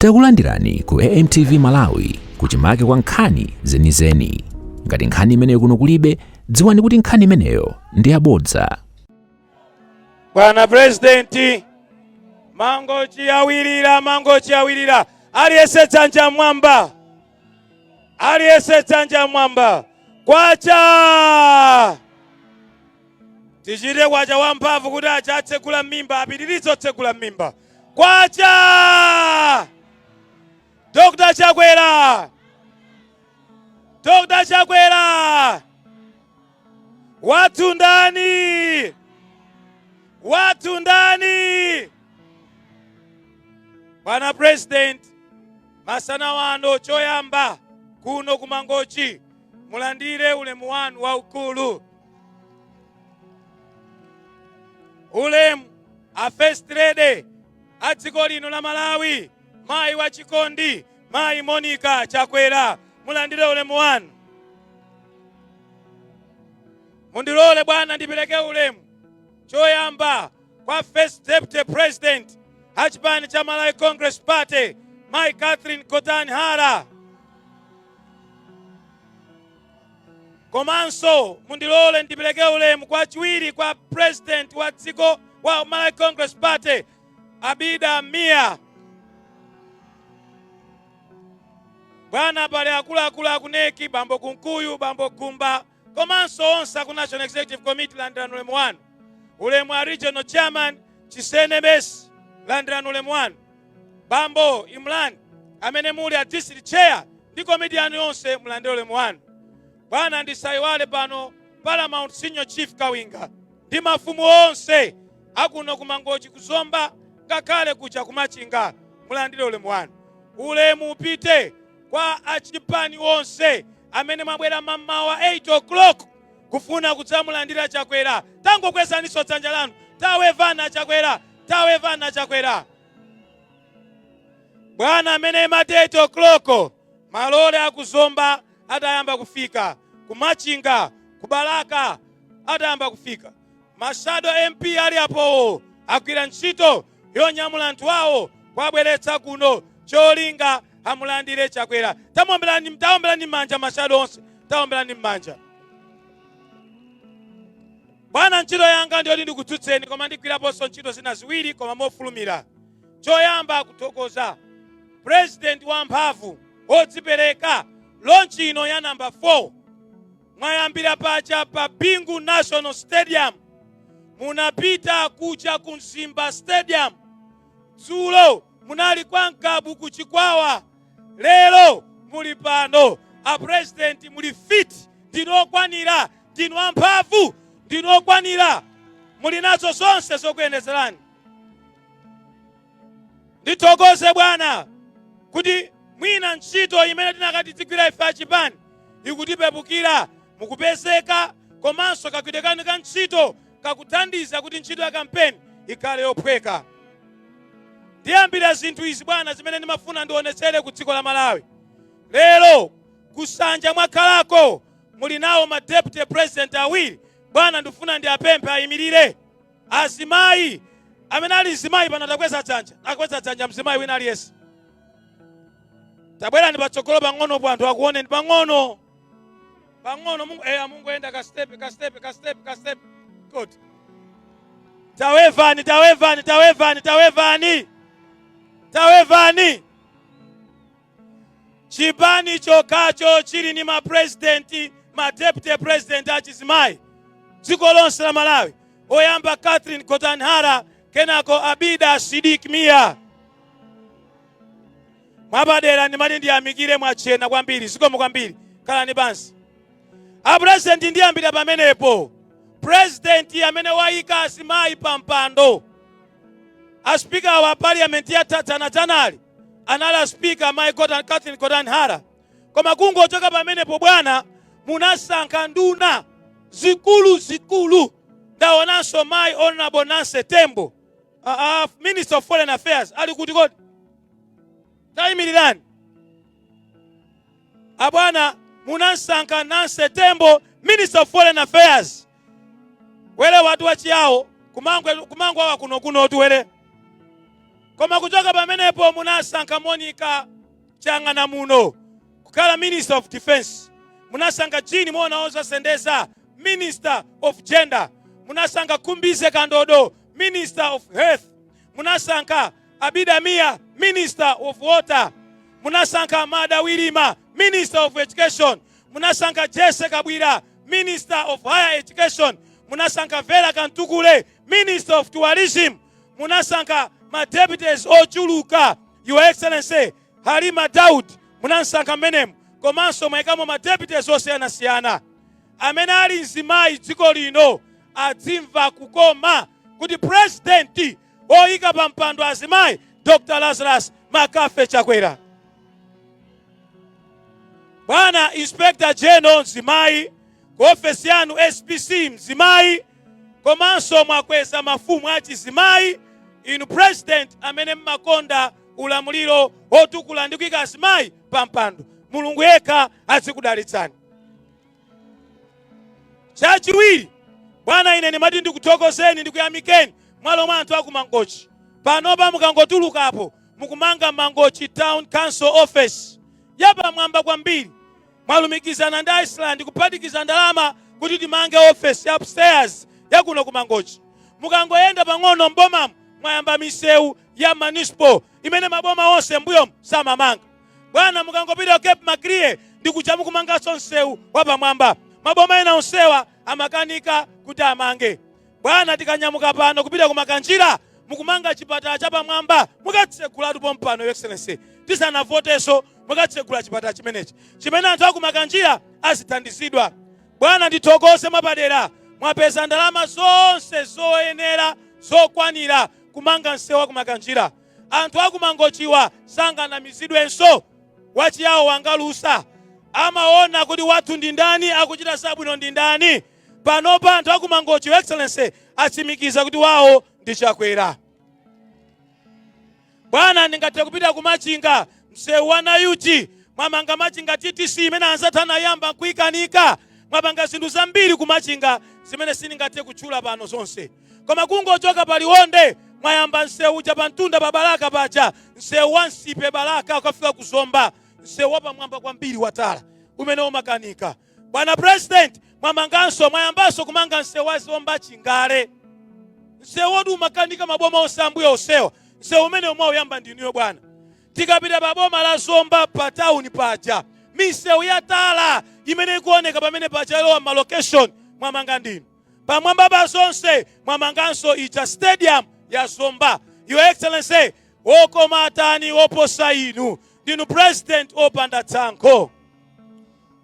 Takulandirani ku AMTV Malawi kuchimake kwa nkhani zenizeni. Ngati nkhani imeneyo kuno kulibe, dziwani kuti nkhani imeneyo ndi yabodza. Bwana President, Mangochi yawirira, Mangochi yawirira. Aliyense dzanja mwamba, aliyense dzanja mwamba. Kwacha! Tichite kwacha wamphamvu kuti aja atsegula m'mimba apitirize otsegula m'mimba. Kwacha! Dr. Chakwera! Dr. Chakwera! Wathu ndani? Wathu ndani? Bwana President, masana wano choyamba kuno ku Mangochi mulandire ulemu wanu waukulu. Ulemu a First Lady a dziko lino la Malawi, mayi wa chikondi, mayi Monica Chakwera, mulandire ulemu wanu. Mundilole bwana ndipereke ulemu choyamba kwa First Deputy President a chipani cha Malawi Congress Party, mayi Catherine Gotani Hara. Komanso mundilole ndipereke ulemu kwachiwiri kwa President wa dziko wa Malawi Congress Party, Abida Mia. Bwana, pali akuluakulu aku NEC, bambo Kunkuyu, bambo Gumba, komanso onse aku National Executive Committee, landirani ulemu wanu. Ulemu a Regional Chairman Chisene Besi, landirani ulemu wanu. Bambo Imran amene muli a District Chair ndi komiti yanu yonse, mulandire ulemu wanu. Bwana, ndisayiwale pano Paramount Senior Chief Kawinga ndi mafumu onse akuno ku Mangochi, ku Zomba, ngakhale kuja ku Machinga, mulandire ulemu wanu. Ulemu upite kwa achipani onse amene mwabwera mammawa 8 o'clock kufuna kudzamulandira Chakwera. Tangokwezaninso dzanja lanu, tawevana Chakwera, tawevana Chakwera. Bwana, amene imati 8 o'clock malole akuzomba atayamba kufika, ku Machinga, ku Balaka atayamba kufika. Ma shadow MP ali apowo agwira ntchito yonyamula anthu awo kuwabweretsa kuno cholinga amulandire Chakwera. Tamuomberani, taomberani m'manja ma shadow onse, taomberani m'manja. Bwana, ntchito yanga ndiyoti ndikudzutseni, koma ndigwiraponso ntchito zina ziwiri koma mofulumira. Choyamba, kuthokoza President wamphamvu wodzipereka. Launch ino ya number 4 mwayambira paja pa Bingu National Stadium, munapita kuja ku Mzimba Stadium, dzulo munali kwa Ngabu ku Chikwawa, lero muli pano. A President, muli fit, ndinu okwanira, ndinu amphamvu, ndinu okwanira, muli nazo zonse zokuyendetserani. Ndithokoze bwana kuti mwina ntchito imene tinakati tidzigwira ife achipani ikutipepukira, mukupezeka komanso kagwidwe kanu ka ntchito kakuthandiza kuti ntchito ya kampeni ikhale yophweka. Ndiyambira zinthu izi bwana zimene ndimafuna ndionetsere ku dziko la Malawi. Lero kusanja mwakhalako muli nawo ma deputy president awiri bwana, ndifuna ndiapemphe ayimirire. Azimayi amene ali mzimayi pano takweza dzanja, akweza dzanja mzimayi wina aliyense. Tabwerani patsogolo pang'onopo anthu akuoneni pang'ono pang'ono. Mungu eya, mungoyenda ka step ka step ka step ka step. Good. Tawevani, tawevani, tawevani, tawevani, tawevani. Chipani chokhacho chili ni ma president, ma deputy president achizimayi dziko lonse la Malawi. Oyamba Catherine Gotani Hara, kenako Abida Sidik Mia. Mwapadera ndimati ndiyamikire, mwachena kwambiri, zikomo kwambiri, khalani pansi. A President, ndiyambira pamenepo. President amene wayika azimayi pa mpando. A Speaker wa Parliament yatha dzanadzanali anali a Speaker Mayi Catherine Gotani Hara. Koma kungochoka pamenepo bwana, munasankha nduna zikulu zikulu. Ndaonanso Mayi Honorable Nancy Tembo, Minister of Foreign Affairs, ali kuti kodi? Tayimirirani abwana, munasankha Nancy Tembo, Minister of Foreign Affairs. Wele watu wachiyawo kumangwe kumangwe awa kuno kuno tuwele. Koma kuchoka pamenepo munasankha Monica Chang'ana muno kukhala Minister of Defense, munasankha Jean Muonaoza Sendeza, Minister of Gender, munasankha Khumbize Kandodo, Minister of Health, munasankha Abida Mia, Minister of Water, munasankha Mada Wirima, Minister of Education, munasankha Jesse Kabwira, Minister of Higher Education, munasankha Vera Kantukule, Minister of Tourism, munasankha ma deputies ochuluka. Your Excellency, Halima Daud munasankha mmenemu, komanso mwayikamo ma deputies osiyanasiyana. Amene ali mzimayi dziko lino adzimva kukoma kuti president oyika pa mpando azimayi, Dr Lazarus Makafe Chakwera. Bwana, Inspector General mzimayi, ku ofesi yanu SPC mzimayi, komanso mwakweza mafumu achizimayi. Inu president amene mmakonda ulamuliro otukula ndi kuyika azimayi pa mpando, Mulungu yekha azikudalitsani. Chachiwiri, bwana, ine ndimati ndikuthokozeni, ndikuyamikeni mwalo mwa anthu aku Mangochi. Panopa mukangotulukapo mukumanga Mangochi Town Council office yapamwamba kwambiri. Mwalumikizana ndi Iceland kuphatikiza ndalama kuti timange office ya upstairs yakuno ku Mangochi. Mukangoyenda pang'ono mbomamu, mwayamba misewu ya municipal imene maboma onse mbuyomu samamanga. Bwana, mukangopita ku Cape Maclear ndikuja mukumanganso msewu wapamwamba. Maboma ena onsewa amakanika kuti amange. Bwana, tikanyamuka pano kupita ku Makanjira, mukumanga chipatala chapamwamba. Mukatsegulatu pompano, Your Excellency, tisanavotenso mukatsegula chipatala chimenechi chimene anthu aku Makanjira azithandizidwa. Bwana, ndithokoze mwapadera, mwapeza ndalama zonse zoyenera zokwanira kumanga msewu wa ku Makanjira. Anthu aku Mangochiwa sanganamizidwenso. Wachiyawo wangalusa amaona kuti wathu ndi ndani, akuchita zabwino ndi ndani. Panopa anthu aku Mangochi, Your Excellency, atsimikiza kuti wawo ndi Chakwera. Bwana, ndingathe kupita kumachinga, msewu wa Nayuchi mwamanga, Machinga TTC imene anzathu anayamba nkuyikanika. Mwapanga zinthu zambiri kumachinga zimene sindingathe kutchula pano zonse. Koma kungochoka paliwonde mwayamba msewu uja pa mtunda pa Balaka paja, msewu wa Nsipe Balaka ukafika kuzomba, msewu wapamwamba kwambiri watala umene umakanika. Bwana President, mwamanganso, mwayambanso kumanga msewu wa Zomba Chingale, msewu woti umakanika maboma onse ambuyo onsewa. Msewu umene umawuyamba ndinuyo, bwana. Tikapita pa boma la Zomba pa tawuni paja, misewu ya tala imene ikuoneka pamene paja ilowa ma location mwamanga ndinu. Pamwamba pa zonse mwamanganso ija stadium ya Zomba. Your Excellency, wokoma atani woposa inu? Ndinu president opanda tsankho.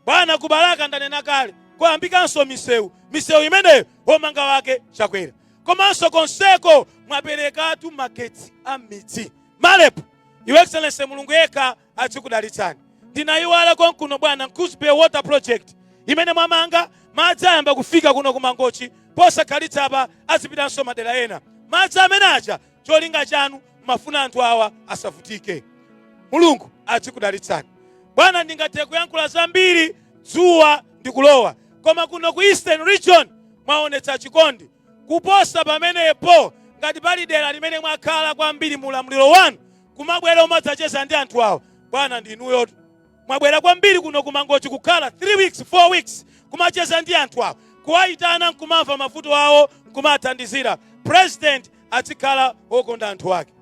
Bwana, ku Balaka ndanena kale, kuyambikanso misewu. Misewu imeneyo womanga wake Chakwera. Komanso konseko mwaperekatu magetsi a midzi, malepo. Your Excellency, Mulungu yekha azikudalitsani. Ndinayiwala konkuno, bwana, Nkhusbe Water Project imene mwamanga, madzi ayamba kufika kuno ku Mangochi. Posakhalitsa apa azipitanso madera ena madzi amene aja. Cholinga chanu mafuna anthu awa asavutike. Mulungu azikudalitsani, bwana. Ndingathe kuyankhula zambiri, dzuwa ndikulowa, koma kuno ku Eastern Region mwaonetsa chikondi kuposa pamenepo. Ngati pali dera limene mwakhala kwambiri mu ulamuliro wanu kumabwera umadzacheza ndi anthu awo, bwana, ndinuyotu. Mwabwera kwambiri kuno kumangochi, kukhala 3 weeks, 4 weeks, kumacheza ndi anthu awo, kuwayitana nkumamva mavuto awo, nkumathandizira. President azikhala wokonda anthu ake.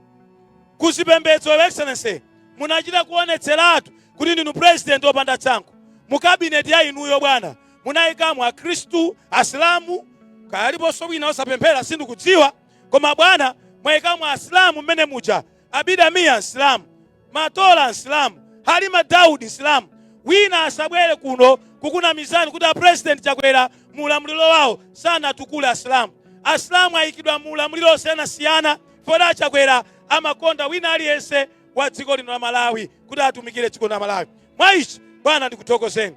Kuzipembedzo, Your Excellency, munachita kuonetseratu kuti ndinu president wopanda tsankho. Mu cabinet ya inuyo, bwana, munayikamo Akhristu, Asilamu, kaya aliponso wina osapemphera sindikudziwa, koma bwana, mwayikamo Asilamu mmene muja. Abida Mia Nsilamu, Matola Nsilamu, Halima Daudi Nsilamu. Wina asabwere kuno kukunamizani kuti a President Chakwera mu ulamuliro wawo sanatukule Asilamu. Asilamu ayikidwa mu ulamuliro osiyanasiyana. Foda Chakwera amakonda wina aliyense wa dziko lino la Malawi kuti atumikire dziko la Malawi. Mwa ichi, bwana, ndikuthokozeni.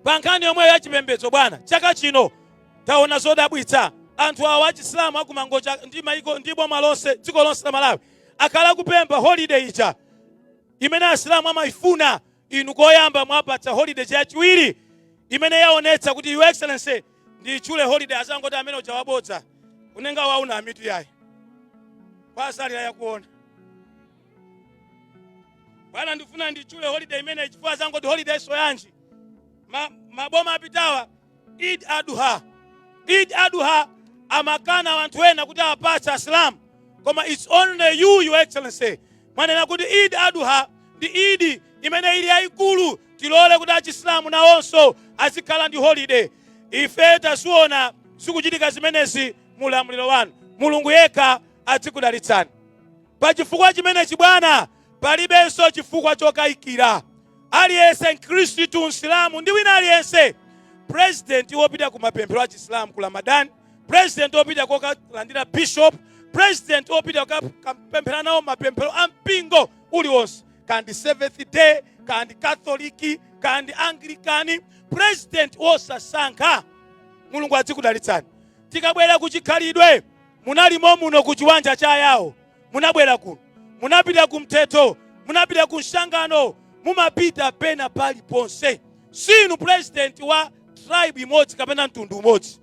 Pa nkhani yomweyo yachipembedzo, bwana, chaka chino taona zodabwitsa. Anthu awo Achisilamu akumangocha ndi maiko ndi boma lonse, dziko lonse la Malawi, akhala kupempha holiday ija imene Asilamu amayifuna. Inu koyamba mwapatsa holiday yachiwiri imene yaonetsa kuti, Your Excellency, nditchule holiday azangoti amene uja wabodza unenga wauna amitu yayi. Kwasalira yakuona. Bwana, ndifuna ndichule holiday imene chifukwa zangoti holiday soyanji. Maboma apitawa, Eid Adha, Eid Adha amakana anthu ena kuti awapatse Asilamu, koma it's only you, Your Excellency, mwanena kuti Eid Adha ndi Eid imene ili yayikulu, tilole kuti Achisilamu nawonso azikhala ndi holiday. Ife taziona zikuchitika zimenezi mu ulamuliro wanu. Mulungu yekha adzikudalitsani. Pa chifukwa chimenechi, bwana, palibenso chifukwa chokayikira. Aliyense, Mkhristu, Msilamu ndi wina aliyense, president wopita ku mapemphero a Chisilamu ku Ramadan, president wopita kokalandira bishop, president wopita kokapemphera nawo mapemphero a mpingo uliwonse, kandi Seventh Day, kandi Catholic, kandi Anglican, president wosasankha. Mulungu adzikudalitsani. Tikabwera ku chikhalidwe, munalimo muno ku chiwanja cha Yawo, munabwera kuno, munapita ku Mthetho, munapita ku Mshangano, mumapita pena paliponse. Sinu president wa tribe imodzi kapena mtundu umodzi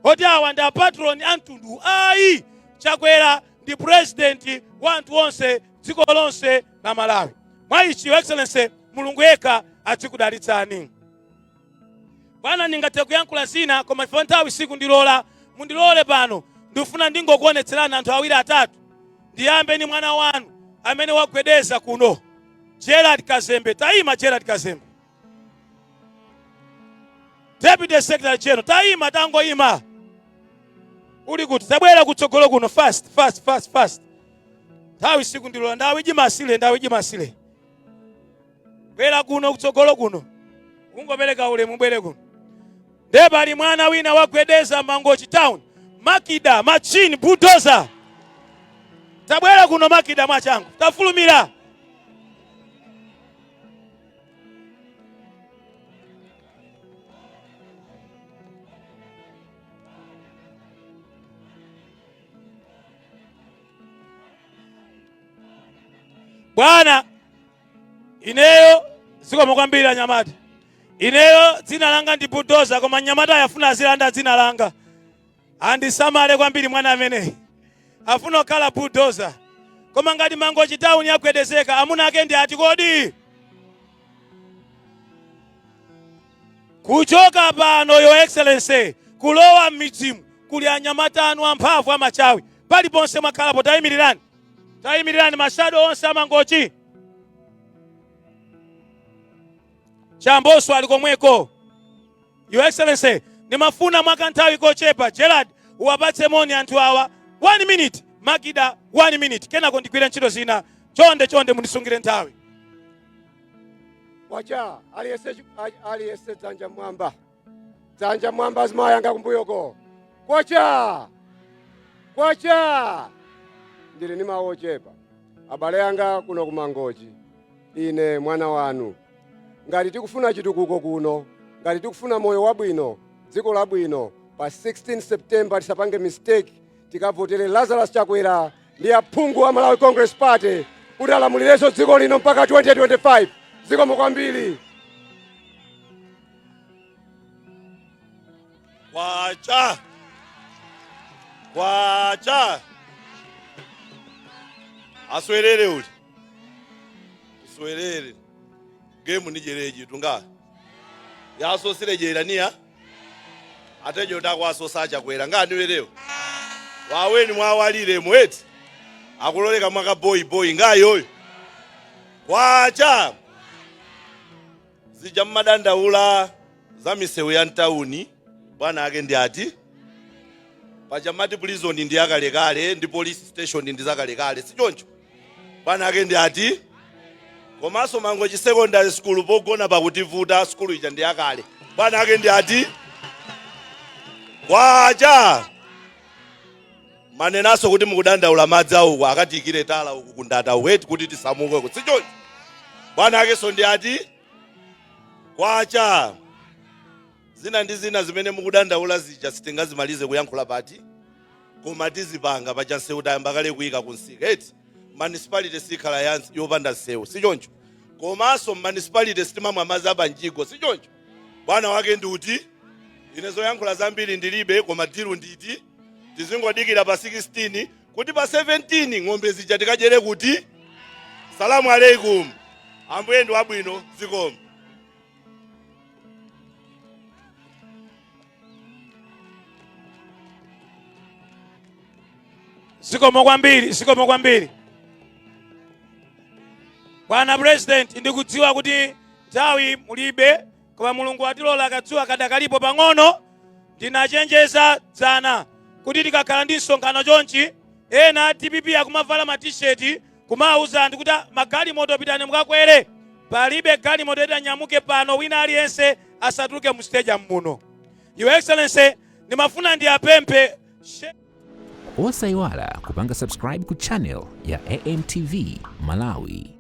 oti awa ndi apatroni a mtundu, ayi. Chakwera ndi president wa anthu onse, dziko lonse la Malawi. Mwa ichi, Your Excellency, Mulungu yekha adzikudalitsani. Bwana, ndingathe kuyankhula zina, koma chifukwa nthawi sikundilola, mundilole pano ndifuna ndingokuonetserani anthu awiri atatu. Ndiyambe ni mwana wanu amene wagwedeza kuno, Gerard Kazembe. Tayima, Gerard Kazembe, Deputy Secretary General, tayima, tangoyima. Uli kuti? Tabwera kutsogolo kuno, fast, fast, fast, fast. Nthawi sikundilola. Ndawi jimasile, ndawi jimasile. Bwera kuno kutsogolo kuno, ungopereka ulemu, bwere kuno. Ndiye pali mwana wina wagwedeza Mangochi Town, Makida Machine Bulldozer. Tabwera kuno, Makida, mwachangu, tafulumira. Bwana, ineyo zikomo kwambiri, anyamata. Ineyo dzina langa ndi Bulldozer, koma nyamata ayafuna azilanda dzina langa. Andisamale kwambiri mwana ameneyi, afuna kukhala Bulldozer. Koma ngati Mangochi Town yagwedezeka, amuna ake ndi ati kodi? Kuchoka pano, Your Excellency, kulowa m'midzimu, kuli anyamata anu amphamvu amachawi paliponse mwakhalapo. Tayimirirani, tayimirirani, ma shadow onse aMangochi. Chamboso ali komweko. Your Excellency, ndimafuna mwakanthawi kochepa, Gerard, uwapatse moni anthu awa, 1 minute, Makida 1 minute, kenako ndigwire ntchito zina. Chonde, chonde, mundisungire nthawi. Kwacha aliyese, aliyese dzanja mwamba, dzanja mwamba, azimayanga kumbuyoko. Kwacha, kwacha. Ndili ndi mawu ochepa, abale anga kuno kuMangochi. Ine mwana wanu, ngati tikufuna chitukuko kuno, ngati tikufuna moyo wabwino, dziko labwino, pa 16 September tisapange mistake, tikavotere Lazarus Chakwera ndi aphungu a Malawi Congress Party kuti alamulirenso dziko lino mpaka 2025. Zikomo kwambiri. Kwacha, kwacha. Aswerere uli uswerere gemu nijereji tunga yasosile jeraniya atejo takwasosa Chakwera nganiwerewo waweni mwawalire mweti akuloleka mwaka boy boy ngayoyo. Kwacha. Zija mmadandaula za misewu ya mtawuni, bwana ake ndi ati? Paja mati prison ndi yakalekale ndi police station ndi zakalekale, si choncho? Bwana ake ndi ati? Komanso Mangochi Secondary School pogona pakutivuta, skulu ija ndi yakale. Bwana ake ndi ati? Kwacha. Manenaso kuti mukudandaula madzi auku, akatiyikire tala uku kundata weti kuti tisamuke, si choncho? Bwana akenso ndi ati? Kwacha. Zina ndi zina zimene mukudandaula zija sitingazimalize kuyankhula pati, koma tizipanga. Paja nsewu tayamba kale kuyika kunsika eti. Municipality sikhala yopanda nsewu, si choncho? Komanso municipality sitimamwa madzi apanjigo, si choncho? Bwana wake ndi uti? Ine zoyankhula zambiri ndilibe, koma deal nditi tizingodikira pa 16. Kuti pa 17 ng'ombe zija tikadyere kuti salamu aleikum. Ambuye ndi wabwino. Zikomo. Zikomo kwambiri, zikomo kwambiri, bwana President. Ndikudziwa kuti nthawi mulibe, koma Mulungu atilola kadzuwa kadakalipo pang'ono. Ndinachenjeza dzana kuti tikakhala ndi msonkhano chonchi, ena a DPP akumavala ma T-shirt kumawuza anthu kuti, "Ah, magalimoto, pitani mukakwere." Palibe galimoto itanyamuke pano. Wina aliyense asatuluke mu stadium muno. Your Excellency, ndimafuna ndiyapemphe Osayiwala kupanga subscribe ku channel ya AMTV Malawi.